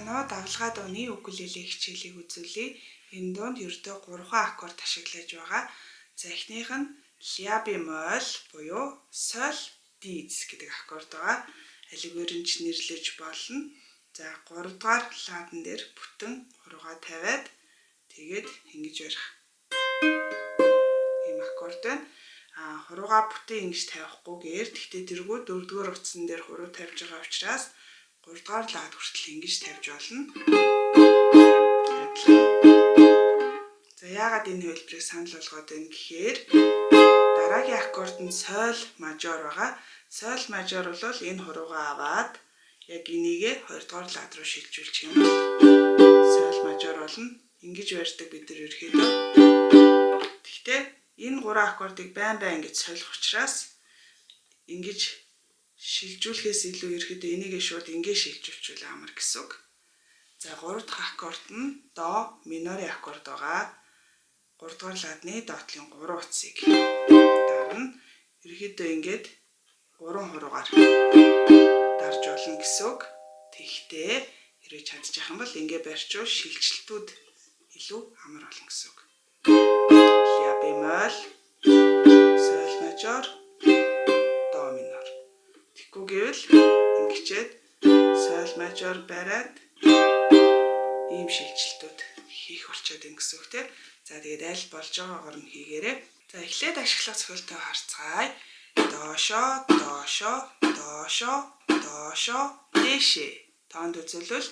Сайн уу? Давлгаа дууны укулеле хичээлийг үзүүлье. Энэ дуунд ердөө 3 аккорд ашиглаж байгаа. За эхнийх нь ля бемоль буюу соль диез гэдэг аккорд байгаа. Алигөр нь ч нэрлэж болно. За 3 дугаар ладан дээр бүтэн хуруугаа тавиад тэгээд ингэж барих. Ийм аккорд байна. Хуруугаа бүтэн ингэж тавихгүйгээр тэгтээ тэргүй 4 дугаар утсан дээр хуруу тавьж байгаа учраас 3 дугаар лад хүртэл ингэж тавьж болно. За яагаад энэ хувилбарыг санал болгоод байна гэхээр дараагийн аккорд нь соль мажор байгаа. Соль мажор бол энэ хуруугаа аваад яг энийгээ 2 дугаар лад руу шилжүүлчих юм бол соль мажор болно. Ингэж барьдаг бид нар ерөөхдөө. Тэгтээ энэ 3 аккордыг байн байн ингэж солих учраас ингэж шилжүүлэхээс илүү ерөөхдөө энийгээ шууд ингэ шилжүүлчихвэл амар гэсэн үг. За 3 дахь аккорд нь до минорын аккорд байгаа. 3 дугаар ладны доотлын 3 утсыг дарна. Ерөөхдөө ингээд 3 хуруугаар дарж болно гэсэн үг. Тэгэхдээ хэрвээ чадчих юм бол ингэ барьчвал шилжилтүүд илүү амар болно гэсэн үг. Ля бемоль, соль мажор, до минор. Тэгэхгүй гэвэл ингэчээд соль мажор бариад ийм шилжилтүүд хийх болчиход байна гэсэн үг тийм. За тэгээд аль болж байгаагаар нь хийгээрэй. За эхлээд ашиглах цохилтоо харцгаая. Доошоо, доошоо, доошоо, доошоо, дээшээ. Тоонд үзүүлвэл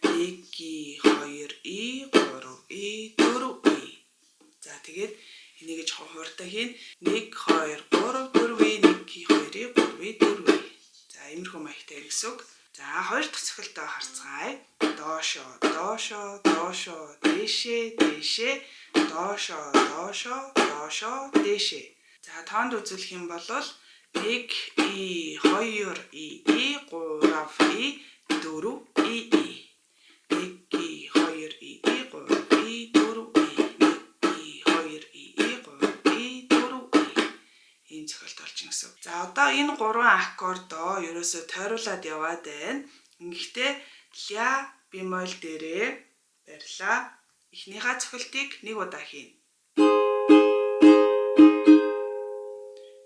1 2 и 3 и 4 и. За тэгээд энийг жоохон хурдан хийн. 1 2 3 4 и 1 2 и 3 и 4 и. За иймэрхүү маягтай гэсэн үг. За хоёр дахь цохилтоо харцгаая. Доошоо, доошоо, доошоо, дээшээ, дээшээ, доошоо, доошоо, доошоо, дээшээ. За тоонд үзүүлэх юм бол 1 и 2 и 3 и 4 и 1 и 2 и 3 и 4 и 1 и 2 и 3 и 4 и ийм цохилт болж байна гэсэн. За одоо энэ 3 аккордоо ерөөсөө тойруулаад яваад байна. Ингэхдээ ля бемоль дээрээ барьлаа. Эхнийхээ цохилтыг нэг удаа хийнэ.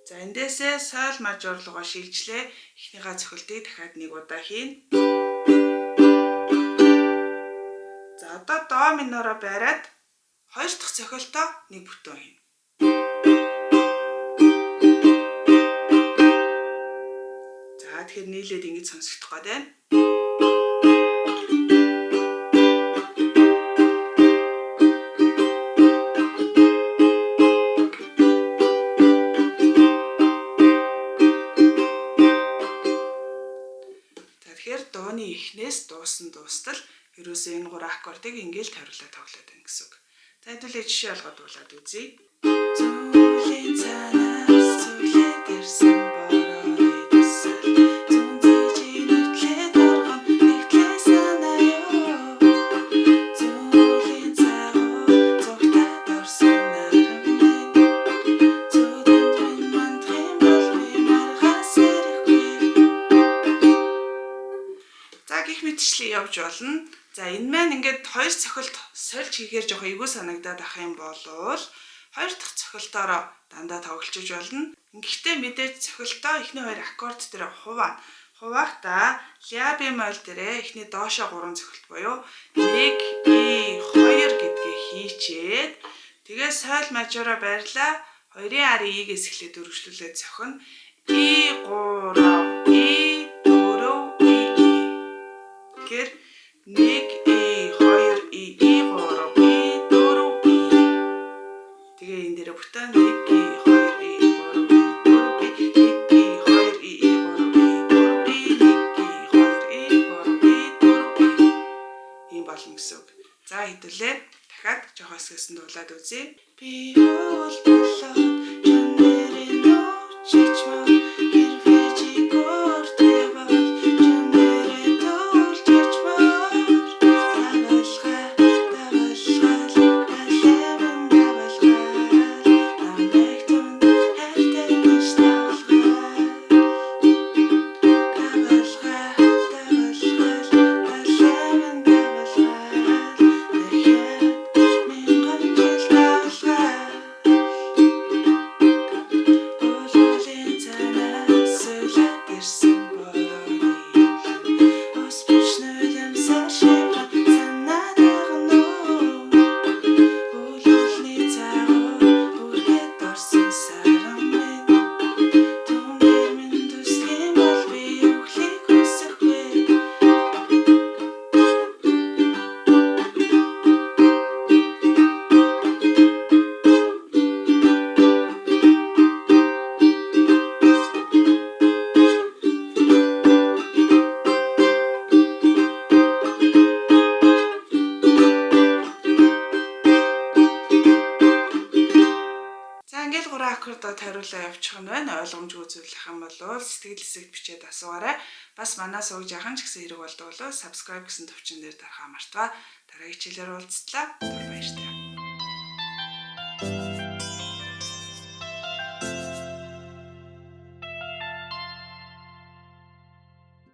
За эндээсээ соль мажор руугаа шилжлээ. Эхнийхээ цохилтыг дахиад нэг удаа хийнэ. За одоо до минороо бариад хоёр дахь цохилтоо нэг бүтэн хийнэ. За тэгэхээр нийлээд ингэж сонсогдох гээд байна. За тэгэхээр дууны эхнээс дуусан дуустал ерөөсөө энэ 3 аккордыг ингээл тойруулаад тоглоод байна гэсэн үг. За хэдүүлээ жишээ олгоод дуулаад үзье. Зүйлийн цаанаас зүглээд ирсэн борооны дусал зүүн зэжинэтлээд оргон нэгтлээ санаа юу. Зүйлийн цагуу зүгтад орсон наран минь зүудэнд минь мандах юм бол би маргаас ирэхгүй. За гих мэтчлэн явж болно. За энэ маань ингээд хоёр цохилт сольж хийхээр жоохон эвгүй санагдаад ах юм болвол хоёр дахь цохилтоороо дандаа тоглолчиж болно. Гэхдээ мэдээж цохилтоо эхний хоёр аккорд дээр хуваана. Хувахдаа ля бемоль дээрээ эхний доошоо 3 цохилт буюу 1 и 2 гэдгээ хийчээд тэгээ соль мажороо барьлаа. 2-ын арын и-гээс эхлээд өргөжлүүлээд цохино. И 3 и 4 и и. Тэгэхээр 1 и 2 и 3 и 4 и. Тэгээ энэ дээр бүтэн 1 и 2 и 3 и 4 и 1 и 2 и 3 и 4 и 1 и 2 и 3 и 4 и. Ийм болно гэсэн үг. За хэдүүлээ дахиад жоохон хэсгээс нь дуулаад үзье. Би уул болоод чам нэрээ нүүчиж маа хэрвээ чи гүртэй бол чам нэрээ дүүлжиж маа дагалгаа дагалгаал далайван дагалгаал намайг түн хайртай гэж дагалгаа дагалгаа дагалгаал далайван аккордоо тойруулаа явуучих нь байна. Ойлгомжгүй зүйл ах юм бол сэтгэл хэсэгт бичээд асуугаарай. Бас манай суваг жаахан ч гэсэн хэрэг болдог бол subscribe гэсэн товчон дээр дарахаа мартваа. Дараагийн хичээлээр уулзтлаа. Түр баяртай.